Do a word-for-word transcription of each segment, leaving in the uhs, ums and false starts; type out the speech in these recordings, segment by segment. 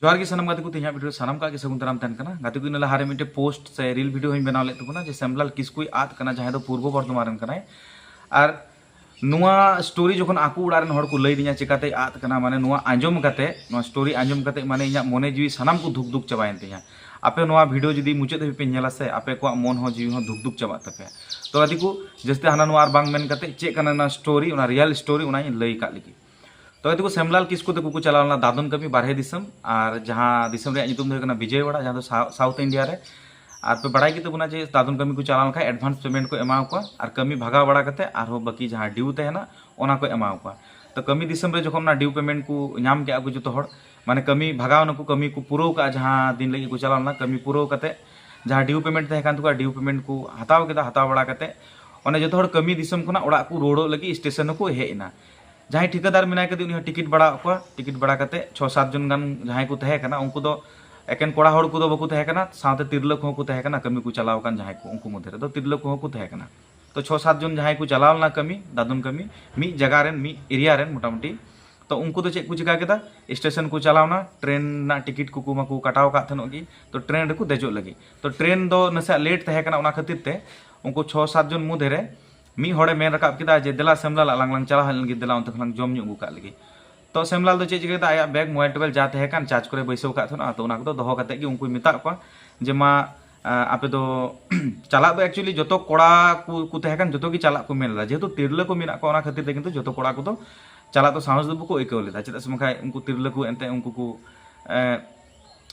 ᱡᱚᱦᱟᱨ ᱜᱮ ᱥᱟᱱᱟᱢ ᱜᱟᱛᱮ ᱠᱚ, ᱛᱮᱦᱮᱧᱟᱜ ᱵᱷᱤᱰᱤᱭᱳ ᱥᱟᱱᱟᱢ ᱠᱚᱣᱟᱜ ᱜᱮ ᱥᱟᱹᱜᱩᱱ ᱫᱟᱨᱟᱢ ᱛᱟᱦᱮᱱ ᱠᱟᱱᱟ᱾ ᱜᱟᱛᱮ ᱠᱚ, ᱤᱱᱟᱹ ᱞᱟᱦᱟᱨᱮ ᱢᱤᱫᱴᱮᱱ ᱯᱳᱥᱴ ᱥᱮ ᱨᱤᱞ ᱵᱷᱤᱰᱤᱭᱳ ᱦᱚᱸᱧ ᱵᱮᱱᱟᱣ ᱞᱮᱫ ᱛᱟᱵᱚᱱᱟ ᱡᱮ ᱥᱮᱢᱞᱟᱞ ᱠᱤᱥᱠᱩᱭ ᱟᱫ ᱠᱟᱱᱟ, ᱡᱟᱦᱟᱸᱭ ᱫᱚ ᱯᱩᱨᱵᱚ ᱵᱚᱨᱫᱷᱚᱢᱟᱱ ᱨᱮᱱ ᱠᱟᱱᱟᱭ᱾ ᱟᱨ ᱱᱚᱣᱟ ᱥᱴᱳᱨᱤ ᱡᱚᱠᱷᱚᱱ ᱟᱠᱚ ᱚᱲᱟᱜ ᱨᱮᱱ ᱦᱚᱲ ᱠᱚ ᱞᱟᱹᱭ ᱫᱤᱧᱟ ᱪᱮᱠᱟᱛᱮᱭ ᱟᱫ ᱠᱟᱱᱟ, ᱢᱟᱱᱮ ᱱᱚᱣᱟ ᱟᱸᱡᱚᱢ ᱠᱟᱛᱮ, ᱱᱚᱣᱟ ᱥᱴᱳᱨᱤ ᱟᱸᱡᱚᱢ ᱠᱟᱛᱮ ᱢᱟᱱᱮ ᱤᱧᱟᱹᱜ ᱢᱚᱱᱮ ᱡᱤᱣᱤ ᱥᱟᱱᱟᱢ ᱠᱚ ᱫᱷᱩᱠ ᱫᱷᱩᱠ ᱪᱟᱵᱟᱭᱮᱱ ᱛᱤᱧᱟ᱾ ᱟᱯᱮ ᱱᱚᱣᱟ ᱵᱷᱤᱰᱤᱭᱳ ᱡᱩᱫᱤ ᱢᱩᱪᱟᱹᱫ ᱫᱷᱟᱹᱵᱤᱡ ᱯᱮ ᱧᱮᱞᱟ ᱥᱮ, ᱟᱯᱮ ᱠᱚᱣᱟᱜ ᱢᱚᱱ ᱦᱚᱸ ᱡᱤᱣᱤ ᱦᱚᱸ ᱫᱷᱩᱠ ᱫᱷᱩᱠ ᱪᱟᱵᱟᱜ ᱛᱟᱯᱮᱭᱟ᱾ ᱛᱚ ᱜᱟᱛᱮ ᱠᱚ, ᱡᱟᱹᱥᱛᱤ ᱦᱟᱱᱟ ᱱᱚᱣᱟ ᱟᱨ ᱵᱟᱝ ᱢᱮᱱ ᱠᱟᱛᱮ ᱪᱮᱫ ᱠᱟᱱᱟ ᱚᱱᱟ ᱥᱴᱳᱨᱤ, ᱚᱱᱟ ᱨᱤᱭᱮᱞ ᱥᱴᱳᱨᱤ, ᱚᱱᱟᱧ ᱞᱟᱹᱭ ᱠᱟᱜ ᱞᱮᱜᱮ᱾ ᱛᱚ ᱜᱟᱛᱮ ᱠᱚ, ᱥᱮᱢᱞᱟᱞ ᱠᱤᱥᱠᱩ ᱛᱟᱠᱚ ᱠᱚ ᱪᱟᱞᱟᱣ ᱞᱮᱱᱟ ᱫᱟᱫᱚᱱ ᱠᱟᱹᱢᱤ ᱵᱟᱨᱦᱮ ᱫᱤᱥᱚᱢ, ᱟᱨ ᱡᱟᱦᱟᱸ ᱫᱤᱥᱚᱢ ᱨᱮᱭᱟᱜ ᱧᱩᱛᱩᱢ ᱫᱚ ᱦᱩᱭᱩᱜ ᱠᱟᱱᱟ ᱵᱤᱡᱚᱭᱣᱟᱲᱟ, ᱡᱟᱦᱟᱸ ᱫᱚ ᱥᱟᱣ-, ᱥᱟᱣᱩᱛᱷ ᱤᱱᱰᱤᱭᱟ ᱨᱮ᱾ ᱟᱨ ᱯᱮ ᱵᱟᱲᱟᱭ ᱜᱮ ᱛᱟᱵᱚᱱᱟ ᱡᱮ ᱫᱟᱫᱚᱱ ᱠᱟᱹᱢᱤ ᱠᱚ ᱪᱟᱞᱟᱣ ᱞᱮᱱᱠᱷᱟᱱ ᱮᱰᱵᱷᱟᱱᱥ ᱯᱮᱢᱮᱱᱴ ᱠᱚ ᱮᱢᱟᱣ ᱠᱚᱣᱟ, ᱟᱨ ᱠᱟᱹᱢᱤ ᱵᱷᱟᱜᱟᱣ ᱵᱟᱲᱟ ᱠᱟᱛᱮ ᱟᱨᱦᱚᱸ ᱵᱟᱹᱠᱤ ᱡᱟᱦᱟᱸ ᱰᱤᱭᱩ ᱛᱟᱦᱮᱱᱟ ᱚᱱᱟ ᱠᱚ ᱮᱢᱟᱣ ᱠᱚᱣᱟ᱾ ᱛᱚ ᱠᱟᱹᱢᱤ ᱫᱤᱥᱚᱢ ᱨᱮ ᱡᱚᱠᱷᱚᱱ ᱚᱱᱟ ᱰᱤᱭᱩ ᱯᱮᱢᱮᱱᱴ ᱠᱚ ᱧᱟᱢ ᱠᱮᱜᱼᱟ ᱠᱚ ᱡᱚᱛᱚ ᱦᱚᱲ, ᱢᱟᱱᱮ ᱠᱟᱹᱢᱤ ᱵᱷᱟᱜᱟᱣ ᱱᱟᱠᱚ, ᱠᱟᱹᱢᱤ ᱠᱚ ᱯᱩᱨᱟᱹᱣ ᱠᱟᱜᱼᱟ, ᱡᱟᱦᱟᱸ ᱫᱤᱱ ᱞᱟᱹᱜᱤᱫ ᱠᱚ ᱪᱟᱞᱟᱣ ᱞᱮᱱᱟ ᱠᱟᱹᱢᱤ ᱯᱩᱨᱟᱹᱣ ᱠᱟᱛᱮ ᱡᱟᱦᱟᱸ ᱰᱤᱭᱩ ᱯᱮᱢᱮᱱᱴ ᱛᱟᱦᱮᱸ ᱠᱟᱱ ᱛᱟᱠᱚᱣᱟ, ᱰᱤᱭᱩ ᱯᱮᱢᱮᱱᱴ ᱠᱚ ᱦᱟᱛᱟᱣ ᱠᱮᱫᱟ᱾ ᱦᱟᱛᱟᱣ ᱵᱟᱲᱟ ᱠᱟᱛᱮ ᱚᱱᱮ ᱡᱚᱛᱚ ᱦᱚᱲ ᱠᱟᱹᱢᱤ ᱫᱤᱥᱚᱢ ᱠᱷᱚᱱᱟᱜ ᱚᱲᱟᱜ ᱠᱚ ᱨᱩᱣᱟᱹᱲᱚᱜ ᱞᱟᱹᱜᱤᱫ ᱥᱴᱮᱥᱚᱱ ᱦᱚᱸᱠᱚ ᱦᱮᱡ ᱮᱱᱟ᱾ ᱡᱟᱦᱟᱸᱭ ᱴᱷᱤᱠᱟᱹᱫᱟᱨ ᱢᱮᱱᱟᱭ ᱠᱟᱫᱮ, ᱩᱱᱤ ᱦᱚᱸ ᱴᱤᱠᱤᱴ ᱵᱟᱲᱟ ᱟᱫ ᱠᱚᱣᱟ᱾ ᱴᱤᱠᱤᱴ ᱵᱟᱲᱟ ᱠᱟᱛᱮ ᱪᱷᱚ ᱥᱟᱛ ᱡᱚᱱ ᱜᱟᱱ ᱡᱟᱦᱟᱸᱭ ᱠᱚ ᱛᱟᱦᱮᱸ ᱠᱟᱱᱟ, ᱩᱱᱠᱩ ᱫᱚ ᱮᱠᱮᱱ ᱠᱚᱲᱟ ᱦᱚᱲ ᱠᱚᱫᱚ ᱵᱟᱠᱚ ᱛᱟᱦᱮᱸ ᱠᱟᱱᱟ, ᱥᱟᱶᱛᱮ ᱛᱤᱨᱞᱟᱹ ᱠᱚᱦᱚᱸ ᱠᱚ ᱛᱟᱦᱮᱸ ᱠᱟᱱᱟ᱾ ᱠᱟᱹᱢᱤ ᱠᱚ ᱪᱟᱞᱟᱣ ᱟᱠᱟᱱ ᱡᱟᱦᱟᱸᱭ ᱠᱚ, ᱩᱱᱠᱩ ᱢᱚᱫᱽᱫᱷᱮ ᱨᱮᱫᱚ ᱛᱤᱨᱞᱟᱹ ᱠᱚᱦᱚᱸ ᱠᱚ ᱛᱟᱦᱮᱸ ᱠᱟᱱᱟ᱾ ᱛᱚ ᱪᱷᱚ ᱥᱟᱛ ᱡᱚᱱ ᱡᱟᱦᱟᱸᱭ ᱠᱚ ᱪᱟᱞᱟᱣ ᱞᱮᱱᱟ ᱠᱟᱹᱢᱤ, ᱫᱟᱫᱚᱱ ᱠᱟᱹᱢᱤ, ᱢᱤᱫ ᱡᱟᱭᱜᱟ ᱨᱮᱱ, ᱢᱤᱫ ᱮᱨᱤᱭᱟ ᱨᱮᱱ ᱢᱚᱴᱟᱢᱩᱴᱤ, ᱛᱚ ᱩᱱᱠᱩ ᱫᱚ ᱪᱮᱫ ᱠᱚ ᱪᱤᱠᱟ ᱠᱮᱫᱟ? ᱥᱴᱮᱥᱚᱱ ᱠᱚ ᱪᱟᱞᱟᱣ ᱮᱱᱟ, ᱴᱨᱮᱱ ᱨᱮᱱᱟᱜ ᱴᱤᱠᱤᱴ ᱠᱚᱠᱚ ᱢᱟᱠᱚ ᱠᱟᱴᱟᱣ ᱟᱠᱟᱫ ᱛᱟᱦᱮᱱᱚᱜ ᱜᱮ, ᱛᱚ ᱴᱨᱮᱱ ᱨᱮᱠᱚ ᱫᱮᱡᱚᱜ ᱞᱟᱹᱜᱤᱫ᱾ ᱛᱚ ᱴᱨᱮᱱ ᱫᱚ ᱱᱟᱥᱮᱭᱟᱜ ᱞᱮᱴ ᱛᱟᱦᱮᱸ ᱠᱟᱱᱟ, ᱚᱱᱟ ᱠᱷᱟᱹᱛᱤᱨ ᱛᱮ ᱩᱱᱠᱩ ᱪᱷᱚ ᱥᱟᱛ ᱡᱚᱱ ᱢᱩᱫᱽ ᱨᱮ ᱢᱤᱫ ᱦᱚᱲᱮ ᱢᱮᱱ ᱨᱟᱠᱟᱵ ᱠᱮᱫᱟ ᱡᱮ, "ᱫᱮᱞᱟ ᱥᱮᱢᱞᱟᱞ, ᱟᱞᱟᱝ ᱞᱟᱝ ᱪᱟᱞᱟᱣ ᱦᱮᱡ ᱞᱮᱱ ᱜᱮ, ᱫᱮᱞᱟ ᱚᱱᱛᱮ ᱠᱷᱚᱱ ᱞᱟᱝ ᱡᱚᱢ ᱧᱩ ᱟᱹᱜᱩ ᱠᱟᱜ ᱞᱮᱜᱮ᱾" ᱛᱚ ᱥᱮᱢᱞᱟᱞ ᱫᱚ ᱪᱮᱫ ᱪᱤᱠᱟᱹ ᱠᱮᱫᱟ? ᱟᱭᱟᱜ ᱵᱮᱜᱽ, ᱢᱳᱵᱟᱭᱤᱞ ᱴᱳᱵᱟᱭᱤᱞ ᱡᱟ ᱛᱟᱦᱮᱸ ᱠᱟᱱ ᱪᱟᱨᱡᱽ ᱠᱚᱨᱮ ᱵᱟᱹᱭᱥᱟᱹᱣ ᱟᱠᱟᱫ ᱛᱟᱦᱮᱱᱟ, ᱛᱚ ᱚᱱᱟ ᱠᱚᱫᱚ ᱫᱚᱦᱚ ᱠᱟᱛᱮ ᱜᱮ ᱩᱱᱠᱩᱭ ᱢᱮᱛᱟᱫ ᱠᱚᱣᱟ ᱡᱮ, "ᱢᱟ, ᱟᱸ, ᱟᱯᱮ ᱫᱚ ᱪᱟᱞᱟᱜ ᱫᱚ actually ᱡᱚᱛᱚ ᱠᱚᱲᱟ ᱠᱚ, ᱠᱚ ᱛᱟᱦᱮᱸ ᱠᱟᱱ, ᱡᱚᱛᱚ ᱜᱮ ᱪᱟᱞᱟᱜ ᱠᱚ ᱢᱮᱱ ᱞᱮᱫᱟ, ᱡᱮᱦᱮᱛᱩ ᱛᱤᱨᱞᱟᱹ ᱠᱚ ᱢᱮᱱᱟᱜ ᱠᱚᱣᱟ, ᱚᱱᱟ ᱠᱷᱟᱹᱛᱤᱨ ᱛᱮ ᱠᱤᱱᱛᱩ ᱡᱚᱛᱚ ᱠᱚᱲᱟ ᱠᱚᱫᱚ ᱪᱟᱞᱟᱜ ᱫᱚ ᱥᱟᱦᱚᱥ ᱫᱚ ᱵᱟᱠᱚ ᱟᱹᱭᱠᱟᱹᱣ ᱞᱮᱫᱟ, ᱪᱮᱫᱟᱜ ᱥᱮ ᱵᱟᱝᱠᱷᱟᱱ ᱩᱱᱠᱩ ᱛᱤᱨᱞᱟᱹ ᱠᱚ ᱮᱱᱛᱮ ᱩᱱᱠᱩ ᱠᱚ, ᱮᱸ,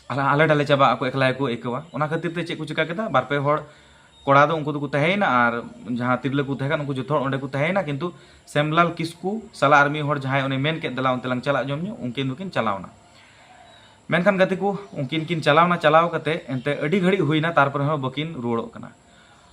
ᱟᱞᱮ, ᱟᱞᱮ ᱰᱟᱞᱮ ᱪᱟᱵᱟᱜ ᱟᱠᱚ, ᱮᱠᱞᱟ ᱜᱮᱠᱚ ᱟᱹᱭᱠᱟᱹᱣᱟ᱾" ᱚᱱᱟ ᱠᱷᱟᱹᱛᱤᱨ ᱛᱮ ᱪᱮᱫ ᱠᱚ ᱪᱤᱠᱟ ᱠᱮᱫᱟ? ᱵᱟᱨ ᱯᱮ ᱦᱚᱲ ᱠᱚᱲᱟ ᱫᱚ ᱩᱱᱠᱩ ᱫᱚᱠᱚ ᱛᱟᱦᱮᱸᱭᱮᱱᱟ, ᱟᱨ ᱡᱟᱦᱟᱸ ᱛᱤᱨᱞᱟᱹ ᱠᱚ ᱛᱟᱦᱮᱸ ᱠᱟᱱᱟ, ᱩᱱᱠᱩ ᱡᱚᱛᱚ ᱦᱚᱲ ᱚᱸᱰᱮ ᱠᱚ ᱛᱟᱦᱮᱸᱭᱮᱱᱟ, ᱠᱤᱱᱛᱩ ᱥᱮᱢᱞᱟᱞ ᱠᱤᱥᱠᱩ ᱥᱟᱞᱟᱜ ᱟᱨ ᱢᱤᱫ ᱦᱚᱲ ᱡᱟᱦᱟᱸᱭ ᱚᱱᱮ ᱢᱮᱱ ᱠᱮᱫ, "ᱫᱮᱞᱟ ᱚᱱᱛᱮ ᱞᱟᱝ ᱪᱟᱞᱟᱜ ᱡᱚᱢ ᱧᱩ", ᱩᱱᱠᱤᱱ ᱫᱚᱠᱤᱱ ᱪᱟᱞᱟᱣᱱᱟ᱾ ᱢᱮᱱᱠᱷᱟᱱ ᱜᱟᱛᱮ ᱠᱚ, ᱩᱱᱠᱤᱱ ᱠᱤᱱ ᱪᱟᱞᱟᱣᱱᱟ, ᱪᱟᱞᱟᱣ ᱠᱟᱛᱮ ᱮᱱᱛᱮ ᱟᱹᱰᱤ ᱜᱷᱟᱹᱲᱤᱡ ᱦᱩᱭᱱᱟ, ᱛᱟᱨᱯᱚᱨᱮ ᱦᱚᱸ ᱵᱟᱹᱠᱤᱱ ᱨᱩᱣᱟᱹᱲᱚᱜ ᱠᱟᱱᱟ᱾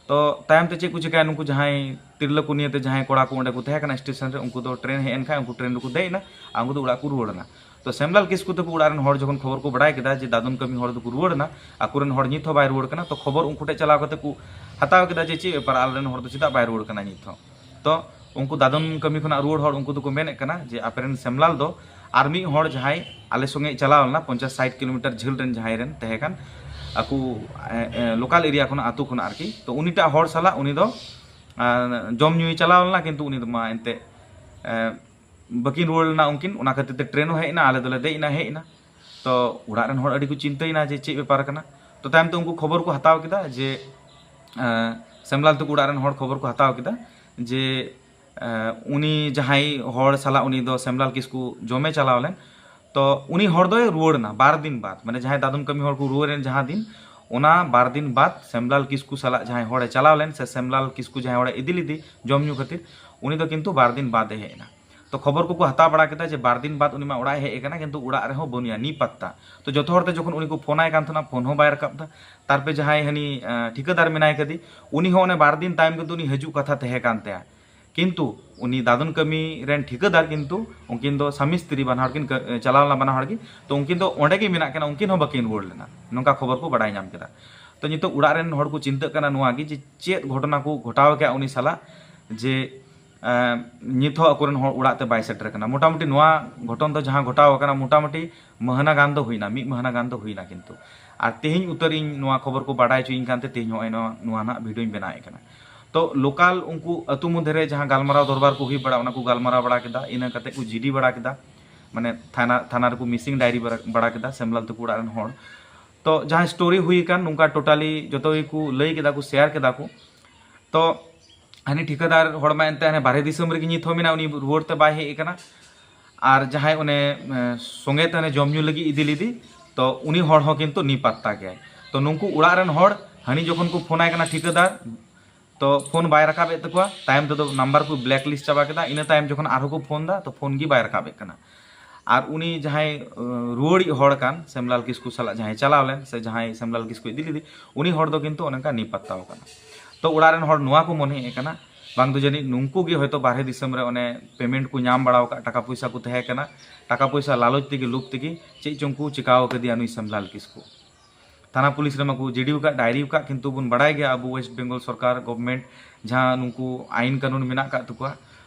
ᱛᱚ ᱛᱟᱭᱚᱢ ᱛᱮ ᱪᱮᱫ ᱠᱚ ᱪᱤᱠᱟᱹᱭᱟ, ᱱᱩᱠᱩ ᱡᱟᱦᱟᱸᱭ ᱛᱤᱨᱞᱟᱹ ᱠᱚ ᱱᱤᱭᱮᱛᱮ ᱡᱟᱦᱟᱸᱭ ᱠᱚᱲᱟ ᱠᱚ ᱚᱸᱰᱮ ᱠᱚ ᱛᱟᱦᱮᱸ ᱠᱟᱱᱟ ᱥᱴᱮᱥᱚᱱ ᱨᱮ, ᱩᱱᱠᱩ ᱫᱚ ᱴᱨᱮᱱ ᱦᱮᱡ ᱮᱱ ᱠᱷᱟᱱ ᱩᱱᱠᱩ ᱴᱨᱮᱱ ᱨᱮᱠᱚ ᱫᱮᱡ ᱮᱱᱟ, ᱟᱨ ᱩᱱᱠᱩ ᱫᱚ ᱚᱲᱟᱜ ᱠᱚ ᱨᱩᱣᱟᱹᱲ ᱮᱱᱟ᱾ ᱛᱚ ᱥᱮᱢᱞᱟᱞ ᱠᱤᱥᱠᱩ ᱛᱟᱠᱚ ᱚᱲᱟᱜ ᱨᱮᱱ ᱦᱚᱲ ᱡᱚᱠᱷᱚᱱ ᱠᱷᱚᱵᱚᱨ ᱠᱚ ᱵᱟᱲᱟᱭ ᱠᱮᱫᱟ ᱡᱮ ᱫᱟᱫᱚᱱ ᱠᱟᱹᱢᱤ ᱦᱚᱲ ᱫᱚᱠᱚ ᱨᱩᱣᱟᱹᱲ ᱮᱱᱟ, ᱟᱠᱚᱨᱮᱱ ᱦᱚᱲ ᱱᱤᱛ ᱦᱚᱸ ᱵᱟᱭ ᱨᱩᱣᱟᱹᱲ ᱠᱟᱱᱟ, ᱛᱚ ᱠᱷᱚᱵᱚᱨ ᱩᱱᱠᱩ ᱴᱷᱮᱱ ᱪᱟᱞᱟᱣ ᱠᱟᱛᱮ ᱠᱚ ᱦᱟᱛᱟᱣ ᱠᱮᱫᱟ ᱡᱮ, "ᱪᱮᱫ ᱵᱮᱯᱟᱨ, ᱟᱞᱮᱨᱮᱱ ᱦᱚᱲ ᱫᱚ ᱪᱮᱫᱟᱜ ᱵᱟᱭ ᱨᱩᱣᱟᱹᱲ ᱠᱟᱱᱟ ᱱᱤᱛ ᱦᱚᱸ?" ᱛᱚ ᱩᱱᱠᱩ ᱫᱟᱫᱚᱱ ᱠᱟᱹᱢᱤ ᱠᱷᱚᱱᱟᱜ ᱨᱩᱣᱟᱹᱲ ᱦᱚᱲ ᱩᱱᱠᱩ ᱫᱚᱠᱚ ᱢᱮᱱᱮᱫ ᱠᱟᱱᱟ ᱡᱮ, "ᱟᱯᱮᱨᱮᱱ ᱥᱮᱢᱞᱟᱞ ᱫᱚ ᱟᱨ ᱢᱤᱫ ᱦᱚᱲ ᱡᱟᱦᱟᱸᱭ ᱟᱞᱮ ᱥᱚᱸᱜᱮ ᱪᱟᱞᱟᱣ ᱞᱮᱱᱟ, ᱯᱚᱧᱪᱟᱥ ᱥᱟᱴ ᱠᱤᱞᱳᱢᱤᱴᱟᱨ ᱡᱷᱟᱹᱞ ᱨᱮᱱ ᱡᱟᱦᱟᱸᱭ ᱨᱮᱱ ᱛᱟᱦᱮᱸ ᱠᱟᱱ, ᱟᱠᱚ ᱞᱳᱠᱟᱞ ᱮᱨᱤᱭᱟ ᱠᱷᱚᱱᱟᱜ, ᱟᱹᱛᱩ ᱠᱷᱚᱱᱟᱜ ᱟᱨᱠᱤ, ᱛᱚ ᱩᱱᱤᱴᱟᱜ ᱦᱚᱲ ᱥᱟᱞᱟᱜ ᱩᱱᱤ ᱫᱚ ᱡᱚᱢ ᱧᱩᱭ ᱪᱟᱞᱟᱣ ᱞᱮᱱᱟ, ᱠᱤᱱᱛᱩ ᱩᱱᱤ ᱫᱚ ᱢᱟ ᱮᱱᱛᱮ ᱵᱟᱹᱠᱤᱱ ᱨᱩᱣᱟᱹᱲ ᱞᱮᱱᱟ ᱩᱱᱠᱤᱱ᱾ ᱚᱱᱟ ᱠᱷᱟᱹᱛᱤᱨ ᱛᱮ ᱴᱨᱮᱱ ᱦᱚᱸ ᱦᱮᱡ ᱮᱱᱟ, ᱟᱞᱮ ᱫᱚᱞᱮ ᱫᱮᱡ ᱮᱱᱟ, ᱦᱮᱡ ᱮᱱᱟ᱾ ᱛᱚ ᱚᱲᱟᱜ ᱨᱮᱱ ᱦᱚᱲ ᱟᱹᱰᱤ ᱠᱚ ᱪᱤᱱᱛᱟᱹᱭᱮᱱᱟ ᱡᱮ ᱪᱮᱫ ᱵᱮᱯᱟᱨ ᱠᱟᱱᱟ᱾ ᱛᱚ ᱛᱟᱭᱚᱢ ᱛᱮ ᱩᱱᱠᱩ ᱠᱷᱚᱵᱚᱨ ᱠᱚ ᱦᱟᱛᱟᱣ ᱠᱮᱫᱟ ᱡᱮ ᱥᱮᱢᱞᱟᱞ ᱛᱟᱠᱚ ᱚᱲᱟᱜ ᱨᱮᱱ ᱦᱚᱲ ᱠᱷᱚᱵᱚᱨ ᱠᱚ ᱦᱟᱛᱟᱣ ᱠᱮᱫᱟ ᱡᱮ ᱩᱱᱤ ᱡᱟᱦᱟᱸᱭ ᱦᱚᱲ ᱥᱟᱞᱟᱜ ᱩᱱᱤ ᱫᱚ ᱥᱮᱢᱞᱟᱞ ᱠᱤᱥᱠᱩ ᱡᱚᱢᱮ ᱪᱟᱞᱟᱣ ᱞᱮᱱ, ᱛᱚ ᱩᱱᱤ ᱦᱚᱲ ᱫᱚᱭ ᱨᱩᱣᱟᱹᱲ ᱮᱱᱟ ᱵᱟᱨ ᱫᱤᱱ ᱵᱟᱫ, ᱢᱟᱱᱮ ᱡᱟᱦᱟᱸᱭ ᱫᱟᱫᱚᱱ ᱠᱟᱹᱢᱤ ᱦᱚᱲ ᱠᱚ ᱨᱩᱣᱟᱹᱲ ᱮᱱ ᱡᱟᱦᱟᱸ ᱫᱤᱱ, ᱚᱱᱟ ᱵᱟᱨ ᱫᱤᱱ ᱵᱟᱫ ᱥᱮᱢᱞᱟᱞ ᱠᱤᱥᱠᱩ ᱥᱟᱞᱟᱜ ᱡᱟᱦᱟᱸᱭ ᱦᱚᱲᱮ ᱪᱟᱞᱟᱣ ᱞᱮᱱ ᱥᱮ ᱥᱮᱢᱞᱟᱞ ᱠᱤᱥᱠᱩ ᱡᱟᱦᱟᱸᱭ ᱦᱚᱲᱮ ᱤᱫᱤ ᱞᱮᱫᱮ ᱡᱚᱢ ᱧᱩ ᱠᱷᱟᱹᱛᱤᱨ, ᱩᱱᱤ ᱫᱚ ᱠᱤᱱᱛᱩ ᱵᱟᱨ ᱫᱤᱱ ᱵᱟᱫ ᱮ ᱦᱮᱡ ᱮᱱᱟ᱾ ᱛᱚ ᱠᱷᱚᱵᱚᱨ ᱠᱚᱠᱚ ᱦᱟᱛᱟᱣ ᱵᱟᱲᱟ ᱠᱮᱫᱟ ᱡᱮ ᱵᱟᱨ ᱫᱤᱱ ᱵᱟᱫ ᱩᱱᱤ ᱢᱟ ᱚᱲᱟᱜ ᱮ ᱦᱮᱡ ᱟᱠᱟᱱᱟ, ᱠᱤᱱᱛᱩ ᱚᱲᱟᱜ ᱨᱮᱦᱚᱸ ᱵᱟᱹᱱᱩᱭᱟ, ᱱᱤ ᱯᱟᱛᱛᱟ᱾ ᱛᱚ ᱡᱚᱛᱚ ᱦᱚᱲ ᱛᱮ ᱡᱚᱠᱷᱚᱱ ᱩᱱᱤ ᱠᱚ ᱯᱷᱳᱱ ᱟᱭ ᱠᱟᱱ ᱛᱟᱦᱮᱱᱟ, ᱯᱷᱳᱱ ᱦᱚᱸ ᱵᱟᱭ ᱨᱟᱠᱟᱵ ᱮᱫᱟ᱾ ᱛᱟᱨᱯᱚᱨᱮ ᱡᱟᱦᱟᱸᱭ ᱦᱟᱹᱱᱤ ᱴᱷᱤᱠᱟᱹᱫᱟᱨ ᱢᱮᱱᱟᱭ ᱠᱟᱫᱮ, ᱩᱱᱤ ᱦᱚᱸ ᱚᱱᱮ ᱵᱟᱨ ᱫᱤᱱ ᱛᱟᱭᱚᱢ ᱠᱤᱱᱛᱩ ᱩᱱᱤ ᱦᱤᱡᱩᱜ ᱠᱟᱛᱷᱟ ᱛᱟᱦᱮᱸ ᱠᱟᱱ ᱛᱟᱭᱟ᱾ ᱠᱤᱱᱛᱩ ᱩᱱᱤ ᱫᱟᱫᱚᱱ ᱠᱟᱹᱢᱤ ᱨᱮᱱ ᱴᱷᱤᱠᱟᱹᱫᱟᱨ ᱠᱤᱱᱛᱩ ᱩᱱᱠᱤᱱ ᱫᱚ ᱥᱟᱢᱤ ᱥᱛᱨᱤ ᱵᱟᱱᱟ ᱦᱚᱲ ᱠᱤᱱ ᱪᱟᱞᱟᱣ ᱞᱮᱱᱟ ᱵᱟᱱᱟ ᱦᱚᱲ ᱜᱮ᱾ ᱛᱚ ᱩᱱᱠᱤᱱ ᱫᱚ ᱚᱸᱰᱮ ᱜᱮ ᱢᱮᱱᱟᱜ ᱠᱤᱱᱟ, ᱩᱱᱠᱤᱱ ᱦᱚᱸ ᱵᱟᱹᱠᱤᱱ ᱨᱩᱣᱟᱹᱲ ᱞᱮᱱᱟ, ᱱᱚᱝᱠᱟ ᱠᱷᱚᱵᱚᱨ ᱠᱚ ᱵᱟᱰᱟᱭ ᱧᱟᱢ ᱠᱮᱫᱟ᱾ ᱛᱚ ᱱᱤᱛᱚᱜ ᱚᱲᱟᱜ ᱨᱮᱱ ᱦᱚᱲ ᱠᱚ ᱪᱤᱱᱛᱟᱹᱜ ᱠᱟᱱᱟ ᱱᱚᱣᱟ ᱜᱮ ᱡᱮ ᱪᱮᱫ ᱜᱷᱚᱴᱚᱱᱟ ᱠᱚ ᱜᱷᱚᱴᱟᱣ ᱠᱮᱜᱼᱟ ᱩᱱᱤ ᱥᱟᱞᱟᱜ, ᱡᱮ ᱱᱤᱛ ᱦᱚᱸ ᱟᱠᱚᱨᱮᱱ ᱦᱚᱲ ᱚᱲᱟᱜ ᱛᱮ ᱵᱟᱭ ᱥᱮᱴᱮᱨ ᱠᱟᱱᱟ᱾ ᱢᱚᱴᱟᱢᱩᱴᱤ ᱱᱚᱣᱟ ᱜᱷᱚᱴᱚᱱ ᱫᱚ ᱡᱟᱦᱟᱸ ᱜᱷᱚᱴᱟᱣ ᱟᱠᱟᱱᱟ, ᱢᱚᱴᱟᱢᱩᱴᱤ ᱢᱟᱹᱦᱱᱟᱹ ᱜᱟᱱ ᱫᱚ ᱦᱩᱭᱱᱟ, ᱢᱤᱫ ᱢᱟᱹᱦᱱᱟᱹ ᱜᱟᱱ ᱫᱚ ᱦᱩᱭᱱᱟ ᱠᱤᱱᱛᱩ᱾ ᱟᱨ ᱛᱮᱦᱮᱧ ᱩᱛᱟᱹᱨ ᱤᱧ ᱱᱚᱣᱟ ᱠᱷᱚᱵᱚᱨ ᱠᱚ ᱵᱟᱰᱟᱭ ᱦᱚᱪᱚᱧ ᱠᱟᱱᱛᱮ ᱛᱮᱦᱮᱧ ᱱᱚᱜᱼᱚᱭ ᱱᱚᱣᱟ, ᱱᱚᱣᱟ ᱱᱟᱦᱟᱜ ᱵᱷᱤᱰᱤᱭᱳᱧ ᱵᱮᱱᱟᱣᱮᱫ ᱠᱟᱱᱟ᱾ ᱛᱚ ᱞᱳᱠᱟᱞ ᱩᱱᱠᱩ ᱟᱹᱛᱩ ᱢᱚᱫᱽᱫᱷᱮ ᱨᱮ ᱡᱟᱦᱟᱸ ᱜᱟᱞᱢᱟᱨᱟᱣ ᱫᱚᱨᱵᱟᱨ ᱠᱚ ᱦᱩᱭ ᱵᱟᱲᱟ, ᱚᱱᱟ ᱠᱚ ᱜᱟᱞᱢᱟᱨᱟᱣ ᱵᱟᱲᱟ ᱠᱮᱫᱟ, ᱤᱱᱟᱹ ᱠᱟᱛᱮ ᱠᱚ ᱡᱤᱰᱤ ᱵᱟᱲᱟ ᱠᱮᱫᱟ, ᱢᱟᱱᱮ ᱛᱷᱟᱱᱟ, ᱛᱷᱟᱱᱟ ᱨᱮᱠᱚ ᱢᱤᱥᱤᱝ ᱰᱟᱭᱨᱤ ᱵᱟᱲᱟ ᱠᱮᱫᱟ ᱥᱮᱢᱞᱟᱞ ᱛᱟᱠᱚ ᱚᱲᱟᱜ ᱨᱮᱱ ᱦᱚᱲ᱾ ᱛᱚ ᱡᱟᱦᱟᱸ ᱥᱴᱳᱨᱤ ᱦᱩᱭ ᱟᱠᱟᱱ ᱱᱚᱝᱠᱟ ᱴᱳᱴᱟᱞᱤ ᱡᱚᱛᱚ ᱜᱮᱠᱚ ᱞᱟᱹᱭ ᱠᱮᱫᱟ ᱠᱚ, ᱥᱮᱭᱟᱨ ᱠᱮᱫᱟ ᱠᱚ᱾ ᱛᱚ ᱦᱟᱹᱱᱤ ᱴᱷᱤᱠᱟᱹᱫᱟᱨ ᱦᱚᱲ ᱢᱟ ᱮᱱᱛᱮ ᱦᱟᱱᱮ ᱵᱟᱨᱦᱮ ᱫᱤᱥᱚᱢ ᱨᱮᱜᱮ ᱱᱤᱛ ᱦᱚᱸ ᱢᱮᱱᱟᱜ, ᱩᱱᱤ ᱨᱩᱣᱟᱹᱲ ᱛᱮ ᱵᱟᱭ ᱦᱮᱡ ᱟᱠᱟᱱᱟ᱾ ᱟᱨ ᱡᱟᱦᱟᱸᱭ ᱚᱱᱮ ᱥᱚᱸᱜᱮ ᱛᱮ ᱡᱚᱢ ᱧᱩ ᱞᱟᱹᱜᱤᱫ ᱤᱫᱤ ᱞᱮᱫᱮ, ᱛᱚ ᱩᱱᱤ ᱦᱚᱲ ᱦᱚᱸ ᱠᱤᱱᱛᱩ ᱱᱤ ᱯᱟᱛᱛᱟ ᱜᱮᱭᱟᱭ᱾ ᱛᱚ ᱱᱩᱠᱩ ᱚᱲᱟᱜ ᱨᱮᱱ ᱦᱚᱲ ᱦᱟᱹᱱᱤ ᱡᱚᱠᱷᱚᱱ ᱠᱚ ᱯᱷᱳᱱ ᱟᱭ ᱠᱟᱱᱟ ᱴᱷᱤᱠᱟᱹᱫᱟᱨ, ᱛᱚ ᱯᱷᱳᱱ ᱵᱟᱭ ᱨᱟᱠᱟᱵᱮᱫ ᱛᱟᱠᱚᱣᱟ᱾ ᱛᱟᱭᱚᱢ ᱛᱮᱫᱚ ᱱᱟᱢᱵᱟᱨ ᱠᱚ ᱵᱞᱮᱠ ᱞᱤᱥᱴ ᱪᱟᱵᱟ ᱠᱮᱫᱟ᱾ ᱤᱱᱟᱹ ᱛᱟᱭᱚᱢ ᱡᱚᱠᱷᱚᱱ ᱟᱨᱦᱚᱸ ᱠᱚ ᱯᱷᱳᱱ ᱮᱫᱟ, ᱛᱚ ᱯᱷᱳᱱ ᱜᱮ ᱵᱟᱭ ᱨᱟᱠᱟᱵᱮᱫ ᱠᱟᱱᱟ᱾ ᱟᱨ ᱩᱱᱤ ᱡᱟᱦᱟᱸᱭ ᱨᱩᱣᱟᱹᱲᱤᱡ ᱦᱚᱲ ᱠᱟᱱ ᱥᱮᱢᱞᱟᱞ ᱠᱤᱥᱠᱩ ᱥᱟᱞᱟᱜ ᱡᱟᱦᱟᱸᱭ ᱪᱟᱞᱟᱣ ᱞᱮᱱ ᱥᱮ ᱡᱟᱦᱟᱸᱭ ᱥᱮᱢᱞᱟᱞ ᱠᱤᱥᱠᱩ ᱤᱫᱤ ᱞᱮᱫᱮ, ᱩᱱᱤ ᱦᱚᱲ ᱫᱚ ᱠᱤᱱᱛᱩ ᱚᱱᱮ ᱚᱱᱠᱟ ᱱᱤ ᱯᱟᱛᱛᱟᱣ ᱠᱟᱱᱟ᱾ ᱛᱚ ᱚᱲᱟᱜ ᱨᱮᱱ ᱦᱚᱲ ᱱᱚᱣᱟ ᱠᱚ ᱢᱚᱱᱮᱭᱮᱫ ᱠᱟᱱᱟ, ᱵᱟᱝ ᱫᱚ ᱡᱟᱹᱱᱤᱡ ᱱᱩᱝᱠᱩ ᱜᱮ ᱦᱚᱭᱛᱳ ᱵᱟᱨᱦᱮ ᱫᱤᱥᱚᱢ ᱨᱮ ᱚᱱᱮ ᱯᱮᱢᱮᱱᱴ ᱠᱚ ᱧᱟᱢ ᱵᱟᱲᱟ ᱟᱠᱟᱫ, ᱴᱟᱠᱟ ᱯᱚᱭᱥᱟ ᱠᱚ ᱛᱟᱦᱮᱸ ᱠᱟᱱᱟ, ᱴᱟᱠᱟ ᱯᱚᱭᱥᱟ ᱞᱟᱞᱚᱪ ᱛᱮᱜᱮ, ᱞᱳᱵᱷ ᱛᱮᱜᱮ ᱪᱮᱫ ᱪᱚᱝ ᱠᱚ ᱪᱤᱠᱟᱹᱣ ᱟᱠᱟᱫᱮᱭᱟ ᱱᱩᱭ ᱥᱮᱢᱞᱟᱞ ᱠᱤᱥᱠᱩ᱾ ᱛᱷᱟᱱᱟ ᱯᱩᱞᱤᱥ ᱨᱮᱢᱟ ᱠᱚ ᱡᱤᱰᱤ ᱟᱠᱟᱫ, ᱰᱟᱭᱨᱤ ᱟᱠᱟᱫ, ᱠᱤᱱᱛᱩ ᱵᱚᱱ ᱵᱟᱲᱟᱭ ᱜᱮᱭᱟ ᱟᱵᱚ ᱳᱭᱮᱥᱴ ᱵᱮᱝᱜᱚᱞ ᱥᱚᱨᱠᱟᱨ, ᱜᱚᱵᱷᱢᱮᱱᱴ, ᱡᱟᱦᱟᱸ ᱱᱩᱠᱩ ᱟᱭᱤᱱ ᱠᱟᱹᱱᱩᱱ ᱢᱮᱱᱟᱜ ᱟᱠᱟᱫ ᱛᱟᱠᱚᱣᱟ,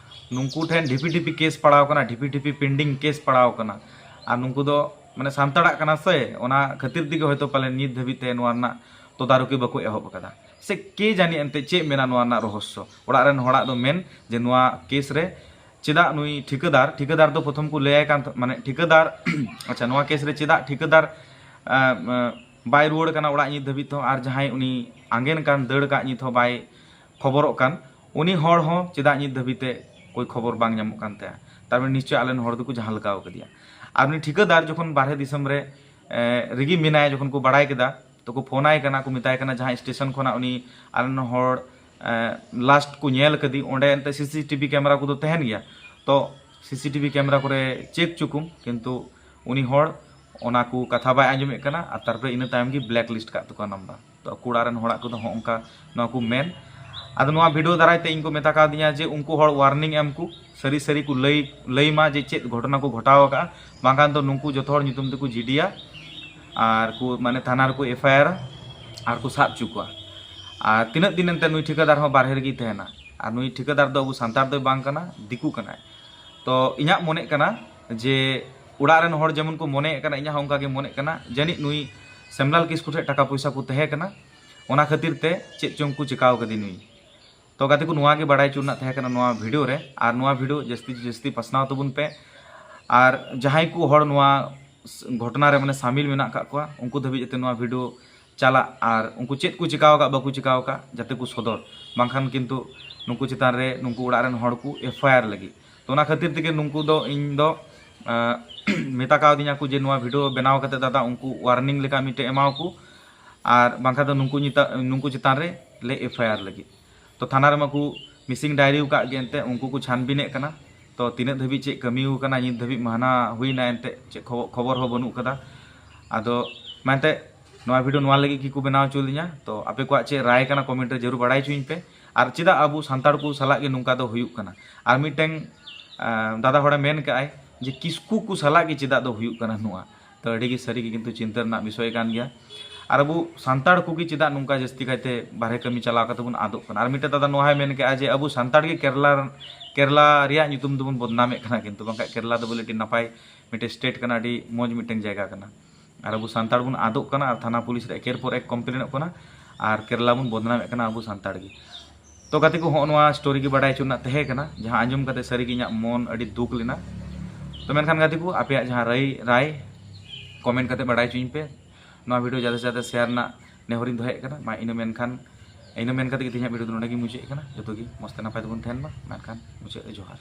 ᱱᱩᱠᱩ ᱴᱷᱮᱱ ᱰᱷᱤᱯᱤ ᱰᱷᱤᱯᱤ ᱠᱮᱥ ᱯᱟᱲᱟᱣ ᱠᱟᱱᱟ, ᱰᱷᱤᱯᱤ ᱰᱷᱤᱯᱤ ᱯᱮᱱᱰᱤᱝ ᱠᱮᱥ ᱯᱟᱲᱟᱣ ᱠᱟᱱᱟ᱾ ᱟᱨ ᱱᱩᱠᱩ ᱫᱚ ᱢᱟᱱᱮ ᱥᱟᱱᱛᱟᱲᱟᱜ ᱠᱟᱱᱟ ᱥᱮ, ᱚᱱᱟ ᱠᱷᱟᱹᱛᱤᱨ ᱛᱮᱜᱮ ᱦᱚᱭᱛᱳ ᱯᱟᱞᱮᱱ ᱱᱤᱛ ᱫᱷᱟᱹᱵᱤᱡ ᱛᱮ ᱱᱚᱣᱟ ᱨᱮᱱᱟᱜ ᱛᱚᱫᱟᱨᱚᱠᱤ ᱵᱟᱠᱚ ᱮᱦᱚᱵ ᱟᱠᱟᱫᱟ᱾ ᱥᱮ ᱠᱮ ᱡᱟᱹᱱᱤ ᱮᱱᱛᱮ ᱪᱮᱫ ᱢᱮᱱᱟ ᱱᱚᱣᱟ ᱨᱮᱱᱟᱜ ᱨᱚᱦᱚᱥᱥᱚ᱾ ᱚᱲᱟᱜ ᱨᱮᱱ ᱦᱚᱲᱟᱜ ᱫᱚ ᱢᱮᱱ ᱡᱮ ᱱᱚᱣᱟ ᱠᱮᱥ ᱨᱮ ᱪᱮᱫᱟᱜ ᱱᱩᱭ ᱴᱷᱤᱠᱟᱹᱫᱟᱨ, ᱴᱷᱤᱠᱟᱹᱫᱟᱨ ᱫᱚ ᱯᱨᱚᱛᱷᱚᱢ ᱠᱚ ᱞᱟᱹᱭᱟᱭ ᱠᱟᱱ ᱛᱟᱦᱮᱸ, ᱢᱟᱱᱮ ᱴᱷᱤᱠᱟᱹᱫᱟᱨ, ᱟᱪᱪᱷᱟ, ᱱᱚᱣᱟ ᱠᱮᱥ ᱨᱮ ᱪᱮᱫᱟᱜ ᱴᱷᱤᱠᱟᱹᱫᱟᱨ ᱟᱸ, ᱟᱸ, ᱵᱟᱭ ᱨᱩᱣᱟᱹᱲ ᱠᱟᱱᱟ ᱚᱲᱟᱜ ᱱᱤᱛ ᱫᱷᱟᱹᱵᱤᱡ ᱛᱮᱦᱚᱸ, ᱟᱨ ᱡᱟᱦᱟᱸᱭ ᱩᱱᱤ ᱟᱸᱜᱮᱱ ᱠᱟᱱ, ᱫᱟᱹᱲ ᱠᱟᱜ, ᱱᱤᱛ ᱦᱚᱸ ᱵᱟᱭ ᱠᱷᱚᱵᱚᱨᱚᱜ ᱠᱟᱱ, ᱩᱱᱤ ᱦᱚᱲ ᱦᱚᱸ ᱪᱮᱫᱟᱜ ᱱᱤᱛ ᱫᱷᱟᱹᱵᱤᱡ ᱛᱮ ᱠᱳᱭ ᱠᱷᱚᱵᱚᱨ ᱵᱟᱝ ᱧᱟᱢᱚᱜ ᱠᱟᱱ ᱛᱟᱭᱟ? ᱛᱟᱨ ᱢᱟᱱᱮ ᱱᱤᱥᱪᱚᱭ ᱟᱞᱮ ᱨᱮᱱ ᱦᱚᱲ ᱫᱚᱠᱚ ᱡᱟᱦᱟᱸ ᱞᱮᱠᱟᱣ ᱠᱟᱫᱮᱭᱟ᱾ ᱟᱨ ᱩᱱᱤ ᱴᱷᱤᱠᱟᱹᱫᱟᱨ ᱡᱚᱠᱷᱚᱱ ᱵᱟᱨᱦᱮ ᱫᱤᱥᱚᱢ ᱨᱮ, ᱮ, ᱨᱮᱜᱮ ᱢᱮᱱᱟᱭᱟ, ᱡᱚᱠᱷᱚᱱ ᱠᱚ ᱵᱟᱲᱟᱭ ᱠᱮᱫᱟ, ᱛᱚ ᱠᱚ ᱯᱷᱳᱱ ᱟᱭ ᱠᱟᱱᱟ, ᱠᱚ ᱢᱮᱛᱟᱭ ᱠᱟᱱᱟ ᱡᱟᱦᱟᱸ ᱥᱴᱮᱥᱚᱱ ᱠᱷᱚᱱᱟᱜ ᱩᱱᱤ ᱟᱞᱮ ᱨᱮᱱ ᱦᱚᱲ, ᱮ, ᱞᱟᱥᱴ ᱠᱚ ᱧᱮᱞ ᱠᱟᱫᱮ, ᱚᱸᱰᱮ ᱮᱱᱛᱮ ᱥᱤᱥᱤᱴᱤᱵᱷᱤ ᱠᱮᱢᱮᱨᱟ ᱠᱚᱫᱚ ᱛᱟᱦᱮᱱ ᱜᱮᱭᱟ, ᱛᱚ ᱥᱤᱥᱤᱴᱤᱵᱷᱤ ᱠᱮᱢᱮᱨᱟ ᱠᱚᱨᱮ ᱪᱮᱠ ᱦᱚᱪᱚ ᱠᱚᱢ, ᱠᱤᱱᱛᱩ ᱩᱱᱤ ᱦᱚᱲ ᱚᱱᱟ ᱠᱚ ᱠᱟᱛᱷᱟ ᱵᱟᱭ ᱟᱸᱡᱚᱢᱮᱫ ᱠᱟᱱᱟ, ᱟᱨ ᱛᱟᱨᱯᱚᱨᱮ ᱤᱱᱟᱹ ᱛᱟᱭᱚᱢ ᱜᱮ ᱵᱞᱮᱠ ᱞᱤᱥᱴ ᱠᱟᱜ ᱛᱟᱠᱚᱣᱟ ᱱᱟᱢᱵᱟᱨ᱾ ᱛᱚ ᱟᱠᱚ ᱚᱲᱟᱜ ᱨᱮᱱ ᱦᱚᱲᱟᱜ ᱠᱚᱫᱚ ᱦᱚᱸᱜ ᱚᱱᱠᱟ ᱱᱚᱣᱟ ᱠᱚ ᱢᱮᱱ᱾ ᱟᱫᱚ ᱱᱚᱣᱟ ᱵᱷᱤᱰᱤᱭᱳ ᱫᱟᱨᱟᱭ ᱛᱮ ᱤᱧ ᱠᱚ ᱢᱮᱛᱟ ᱠᱟᱣᱫᱤᱧᱟ ᱡᱮ ᱩᱱᱠᱩ ᱦᱚᱲ ᱣᱟᱨᱱᱤᱝ ᱮᱢ ᱠᱚ, ᱥᱟᱹᱨᱤ ᱥᱟᱹᱨᱤ ᱠᱚ ᱞᱟᱹᱭ, ᱞᱟᱹᱭ ᱢᱟ ᱡᱮ ᱪᱮᱫ ᱜᱷᱚᱴᱚᱱᱟ ᱠᱚ ᱜᱷᱚᱴᱟᱣ ᱟᱠᱟᱫᱼᱟ, ᱵᱟᱝᱠᱷᱟᱱ ᱫᱚ ᱱᱩᱠᱩ ᱡᱚᱛᱚ ᱦᱚᱲ ᱧᱩᱛᱩᱢ ᱛᱮᱠᱚ ᱡᱤᱰᱤᱭᱟ ᱟᱨ ᱠᱚ, ᱢᱟᱱᱮ, ᱛᱷᱟᱱᱟ ᱨᱮᱠᱚ ᱮᱯᱷ ᱟᱭ ᱟᱨ ᱟᱨ ᱠᱚ ᱥᱟᱵ ᱦᱚᱪᱚ ᱠᱚᱣᱟ᱾ ᱟᱨ ᱛᱤᱱᱟᱹᱜ ᱫᱤᱱ ᱮᱱᱛᱮ ᱱᱩᱭ ᱴᱷᱤᱠᱟᱹᱫᱟᱨ ᱦᱚᱸ ᱵᱟᱨᱦᱮ ᱨᱮᱜᱮᱭ ᱛᱟᱦᱮᱱᱟ? ᱟᱨ ᱱᱩᱭ ᱴᱷᱤᱠᱟᱹᱫᱟᱨ ᱫᱚ ᱟᱵᱚ ᱥᱟᱱᱛᱟᱲ ᱫᱚᱭ ᱵᱟᱝ ᱠᱟᱱᱟ, ᱫᱤᱠᱩ ᱠᱟᱱᱟᱭ᱾ ᱛᱚ ᱤᱧᱟᱹᱜ ᱢᱚᱱᱮᱜ ᱠᱟᱱᱟ ᱡᱮ ᱚᱲᱟᱜ ᱨᱮᱱ ᱦᱚᱲ ᱡᱮᱢᱚᱱ ᱠᱚ ᱢᱚᱱᱮᱭᱮᱫ ᱠᱟᱱᱟ, ᱤᱧᱟᱹᱜ ᱦᱚᱸ ᱚᱱᱠᱟ ᱜᱮ ᱢᱚᱱᱮᱜ ᱠᱟᱱᱟ, ᱡᱟᱹᱱᱤᱡ ᱱᱩᱭ ᱥᱮᱢᱞᱟᱞ ᱠᱤᱥᱠᱩ ᱴᱷᱮᱱ ᱴᱟᱠᱟ ᱯᱚᱭᱥᱟ ᱠᱚ ᱛᱟᱦᱮᱸ ᱠᱟᱱᱟ, ᱚᱱᱟ ᱠᱷᱟᱹᱛᱤᱨ ᱛᱮ ᱪᱮᱫ ᱪᱚᱝ ᱠᱚ ᱪᱮᱠᱟᱣ ᱠᱟᱫᱮ ᱱᱩᱭ᱾ ᱛᱚ ᱜᱟᱛᱮ ᱠᱚ, ᱱᱚᱣᱟ ᱜᱮ ᱵᱟᱲᱟᱭ ᱦᱚᱪᱚ ᱨᱮᱱᱟᱜ ᱛᱟᱦᱮᱸ ᱠᱟᱱᱟ ᱱᱚᱣᱟ ᱵᱷᱤᱰᱤᱭᱳ ᱨᱮ᱾ ᱟᱨ ᱱᱚᱣᱟ ᱵᱷᱤᱰᱤᱭᱳ ᱡᱟᱹᱥᱛᱤ ᱡᱟᱹᱥᱛᱤ ᱯᱟᱥᱱᱟᱣ ᱛᱟᱵᱚᱱ ᱯᱮ᱾ ᱟᱨ ᱡᱟᱦᱟᱸᱭ ᱠᱚ ᱦᱚᱲ ᱱᱚᱣᱟ ᱜᱷᱚᱴᱚᱱᱟ ᱨᱮ, ᱢᱟᱱᱮ, ᱥᱟᱢᱤᱞ ᱢᱮᱱᱟᱜ ᱟᱠᱟᱫ ᱠᱚᱣᱟ, ᱩᱱᱠᱩ ᱫᱷᱟᱹᱵᱤᱡ ᱡᱟᱛᱮ ᱱᱚᱣᱟ ᱵᱷᱤᱰᱤᱭᱳ ᱪᱟᱞᱟᱜ ᱟᱨ ᱩᱱᱠᱩ ᱪᱮᱫ ᱠᱚ ᱪᱤᱠᱟᱣ ᱟᱠᱟᱫ, ᱵᱟᱠᱚ ᱪᱤᱠᱟᱣ ᱟᱠᱟᱫ, ᱡᱟᱛᱮ ᱠᱚ ᱥᱚᱫᱚᱨ᱾ ᱵᱟᱝᱠᱷᱟᱱ ᱠᱤᱱᱛᱩ ᱱᱩᱠᱩ ᱪᱮᱛᱟᱱ ᱨᱮ ᱱᱩᱠᱩ ᱚᱲᱟᱜ ᱨᱮᱱ ᱦᱚᱲ ᱠᱚ ᱮᱯᱷ ᱟᱭ ᱟᱨ ᱞᱟᱹᱜᱤᱫ᱾ ᱛᱚ ᱚᱱᱟ ᱠᱷᱟᱹᱛᱤᱨ ᱛᱮᱜᱮ ᱱᱩᱠᱩ ᱫᱚ ᱤᱧ ᱫᱚ, ᱟᱸ, ᱢᱮᱛᱟ ᱠᱟᱣᱫᱤᱧᱟ ᱠᱚ ᱡᱮ ᱱᱚᱣᱟ ᱵᱷᱤᱰᱤᱭᱳ ᱵᱮᱱᱟᱣ ᱠᱟᱛᱮ ᱫᱟᱫᱟ ᱩᱱᱠᱩ ᱣᱟᱨᱱᱤᱝ ᱞᱮᱠᱟ ᱢᱤᱫᱴᱮᱡ ᱮᱢᱟᱣ ᱠᱚ, ᱟᱨ ᱵᱟᱝᱠᱷᱟᱱ ᱫᱚ ᱱᱩᱠᱩ ᱧᱮᱛᱟ-, ᱱᱩᱠᱩ ᱪᱮᱛᱟᱱ ᱨᱮ ᱞᱮ ᱮᱯᱷ ᱟᱭ ᱟᱨ ᱞᱟᱹᱜᱤᱫ᱾ ᱛᱚ ᱛᱷᱟᱱᱟ ᱨᱮᱢᱟ ᱠᱚ ᱢᱤᱥᱤᱝ ᱰᱟᱭᱨᱤ ᱟᱠᱟᱫ ᱜᱮ, ᱮᱱᱛᱮ ᱩᱱᱠᱩ ᱠᱚ ᱪᱷᱟᱱᱵᱤᱱᱮᱫ ᱠᱟᱱᱟ᱾ ᱛᱚ ᱛᱤᱱᱟᱹᱜ ᱫᱷᱟᱹᱵᱤᱡ ᱪᱮᱫ ᱠᱟᱹᱢᱤ ᱟᱠᱟᱱᱟ, ᱱᱤᱛ ᱫᱷᱟᱹᱵᱤᱡ ᱢᱟᱦᱱᱟ ᱦᱩᱭᱱᱟ, ᱮᱱᱛᱮ ᱪᱮᱫ ᱠᱷᱚᱵᱚ-, ᱠᱷᱚᱵᱚᱨ ᱦᱚᱸ ᱵᱟᱹᱱᱩᱜ ᱠᱟᱫᱟ᱾ ᱟᱫᱚ ᱢᱟ ᱮᱱᱛᱮ ᱱᱚᱣᱟ ᱵᱷᱤᱰᱤᱭᱳ ᱱᱚᱣᱟ ᱞᱟᱹᱜᱤᱫ ᱜᱮᱠᱚ ᱵᱮᱱᱟᱣ ᱦᱚᱪᱚ ᱞᱤᱧᱟ᱾ ᱛᱚ ᱟᱯᱮ ᱠᱚᱣᱟᱜ ᱪᱮᱫ ᱨᱟᱭ ᱠᱟᱱᱟ, ᱠᱚᱢᱮᱱᱴ ᱨᱮ ᱡᱟᱹᱨᱩᱲ ᱵᱟᱲᱟᱭ ᱦᱚᱪᱚᱧ ᱯᱮ᱾ ᱟᱨ ᱪᱮᱫᱟᱜ ᱟᱵᱚ ᱥᱟᱱᱛᱟᱲ ᱠᱚ ᱥᱟᱞᱟᱜ ᱜᱮ ᱱᱚᱝᱠᱟ ᱫᱚ ᱦᱩᱭᱩᱜ ᱠᱟᱱᱟ? ᱟᱨ ᱢᱤᱫᱴᱮᱱ, ᱟᱸ, ᱫᱟᱫᱟ ᱦᱚᱲᱮ ᱢᱮᱱ ᱠᱟᱜᱼᱟᱭ ᱡᱮ ᱠᱤᱥᱠᱩ ᱠᱚ ᱥᱟᱞᱟᱜ ᱜᱮ ᱪᱮᱫᱟᱜ ᱫᱚ ᱦᱩᱭᱩᱜ ᱠᱟᱱᱟ ᱱᱚᱣᱟ? ᱛᱚ ᱟᱹᱰᱤ ᱜᱮ ᱥᱟᱹᱨᱤ ᱜᱮ ᱠᱤᱱᱛᱩ ᱪᱤᱱᱛᱟᱹ ᱨᱮᱱᱟᱜ ᱵᱤᱥᱚᱭ ᱠᱟᱱ ᱜᱮᱭᱟ᱾ ᱟᱨ ᱟᱵᱚ ᱥᱟᱱᱛᱟᱲ ᱠᱚᱜᱮ ᱪᱮᱫᱟᱜ ᱱᱚᱝᱠᱟ ᱡᱟᱹᱥᱛᱤ ᱠᱟᱭᱛᱮ ᱵᱟᱨᱦᱮ ᱠᱟᱹᱢᱤ ᱪᱟᱞᱟᱣ ᱠᱟᱛᱮ ᱵᱚᱱ ᱟᱫᱚᱜ ᱠᱟᱱᱟ? ᱟᱨ ᱢᱤᱫᱴᱮᱱ ᱫᱟᱫᱟ ᱱᱚᱣᱟ ᱦᱚᱸᱭ ᱢᱮᱱ ᱠᱮᱜᱼᱟ ᱡᱮ ᱟᱵᱚ ᱥᱟᱱᱛᱟᱲ ᱜᱮ ᱠᱮᱨᱞᱟ, ᱠᱮᱨᱞᱟ ᱨᱮᱭᱟᱜ ᱧᱩᱛᱩᱢ ᱫᱚᱵᱚᱱ ᱵᱚᱫᱱᱟᱢᱮᱫ ᱠᱟᱱᱟ, ᱠᱤᱱᱛᱩ ᱵᱟᱝᱠᱷᱟᱱ ᱠᱮᱨᱞᱟ ᱫᱚ ᱵᱚᱞᱮ ᱟᱹᱰᱤ ᱱᱟᱯᱟᱭ ᱢᱤᱫᱴᱮᱱ ᱥᱴᱮᱴ ᱠᱟᱱᱟ, ᱟᱹᱰᱤ ᱢᱚᱡᱽ ᱢᱤᱫᱴᱮᱱ ᱡᱟᱭᱜᱟ ᱠᱟᱱᱟ᱾ ᱟᱨ ᱟᱵᱚ ᱥᱟᱱᱛᱟᱲ ᱵᱚᱱ ᱟᱫᱚᱜ ᱠᱟᱱᱟ ᱟᱨ ᱛᱷᱟᱱᱟ ᱯᱩᱞᱤᱥ ᱨᱮ ᱮᱠᱮᱨ ᱯᱚᱨ ᱮᱠ ᱠᱚᱢᱯᱞᱮᱱᱚᱜ ᱠᱟᱱᱟ ᱟᱨ ᱠᱮᱨᱞᱟ ᱵᱚᱱ ᱵᱚᱫᱱᱟᱢᱮᱫ ᱠᱟᱱᱟ ᱟᱵᱚ ᱥᱟᱱᱛᱟᱲ ᱜᱮ᱾ ᱛᱚ ᱜᱟᱛᱮ ᱠᱚ, ᱦᱚᱸᱜᱼᱚ ᱱᱚᱣᱟ ᱥᱴᱳᱨᱤ ᱜᱮ ᱵᱟᱰᱟᱭ ᱦᱚᱪᱚ ᱨᱮᱱᱟᱜ ᱛᱟᱦᱮᱸ ᱠᱟᱱᱟ, ᱡᱟᱦᱟᱸ ᱟᱸᱡᱚᱢ ᱠᱟᱛᱮ ᱥᱟᱹᱨᱤ ᱜᱮ ᱤᱧᱟᱹᱜ ᱢᱚᱱ ᱟᱹᱰᱤ ᱫᱩᱠ ᱞᱮᱱᱟ᱾ ᱛᱚ ᱢᱮᱱᱠᱷᱟᱱ ᱜᱟᱛᱮ ᱠᱚ, ᱟᱯᱮᱭᱟᱜ ᱡᱟᱦᱟᱸ ᱨᱟᱭ, ᱨᱟᱭ ᱠᱚᱢᱮᱱᱴ ᱠᱟᱛᱮ ᱵᱟᱰᱟᱭ ᱦᱚᱪᱚᱧ ᱯᱮ᱾ ᱱᱚᱣᱟ ᱵᱷᱤᱰᱤᱭᱳ ᱡᱟᱫᱟ ᱥᱮ ᱡᱟᱫᱟ ᱥᱮᱭᱟᱨ ᱨᱮᱱᱟᱜ ᱱᱮᱦᱚᱨᱤᱧ ᱫᱚᱦᱚᱭᱮᱫ ᱠᱟᱱᱟ᱾ ᱢᱟ ᱤᱱᱟᱹ ᱢᱮᱱᱠᱷᱟᱱ, ᱤᱱᱟᱹ ᱢᱮᱱ ᱠᱟᱛᱮ ᱜᱮ ᱛᱮᱦᱮᱧᱟᱜ ᱵᱷᱤᱰᱤᱭᱳ ᱫᱚ ᱱᱚᱰᱮ ᱜᱮᱧ ᱢᱩᱪᱟᱹᱫ ᱠᱟᱱᱟ᱾ ᱡᱚᱛᱚ ᱜᱮ ᱢᱚᱡᱽ ᱛᱮ ᱱᱟᱯᱟᱭ ᱛᱮᱵᱚᱱ ᱛᱟᱦᱮᱱ ᱢᱟ᱾ ᱢᱮᱱᱠᱷᱟᱱ ᱢᱩᱪᱟᱹᱫ ᱨᱮ ᱡᱚᱦᱟᱨ᱾